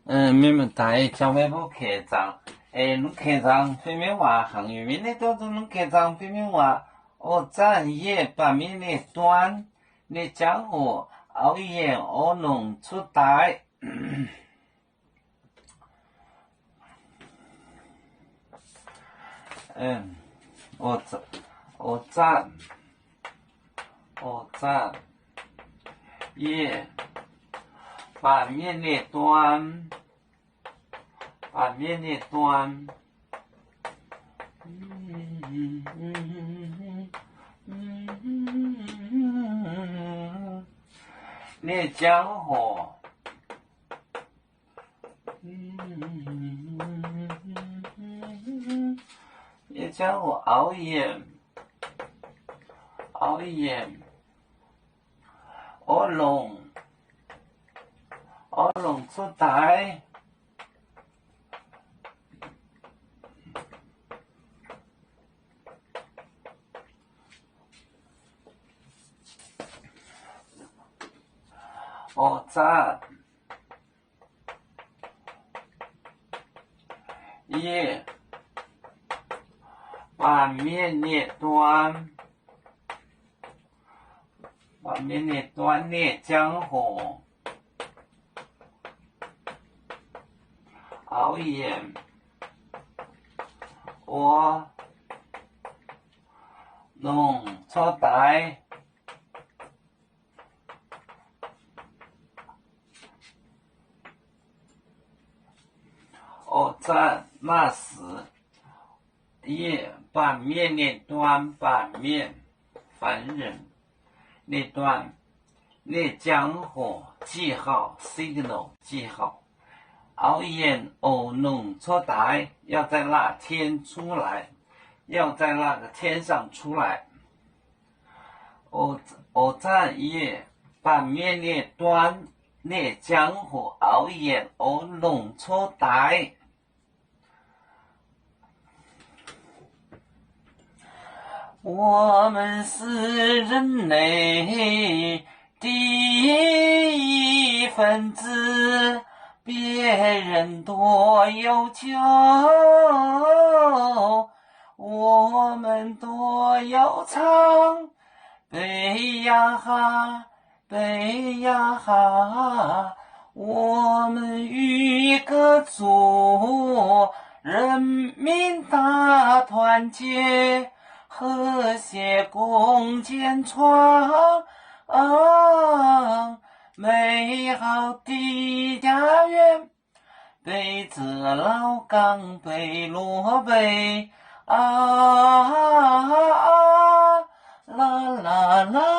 Mienh muoz-doic, jangx meih mbuo keh zaangc, lungh keh zaangc fim miuv waac, hnangv yie mingh naaiv duqv zunv lungh keh zaangc fim miuv waac. Ov, zanc yie baamh mienh ninh duan, ninh jangx hoc auv yienh oix longc cuotv daaih. Ov, zanc, ov, zanc yie baamh mienh ninh duan, baamh mienh ninh duan, ninh jangx hoc, ninh jangx hoc auv yienh, auv yienh oix longc, oix longc cuotv daaih. Ov, zanc yie baamh mienh ninh duan, baamh mienh ninh duan ninh jangx hoc auv yienh oix longc cuotv daaih. Ov, zanc naaiv sic yie baamh mienh ninh duan, baamh mienh 凡人 ninh duan, ninh jangx hoc 记号, signal, 记号, auv yienh oix longc cuotv daaih, 要在那天出来, 要在那个天上出来. Ov, zanc yie baamh mienh ninh duan, ninh jangx hoc auv yienh oix longc cuotv daaih. 我们是人类的一份子，别人多有酒，我们多有唱。 贝呀哈，贝呀哈，我们一个族，人民大团结，和谐共建创美好的家园。 北子老港北落北，啊，啦啦啦。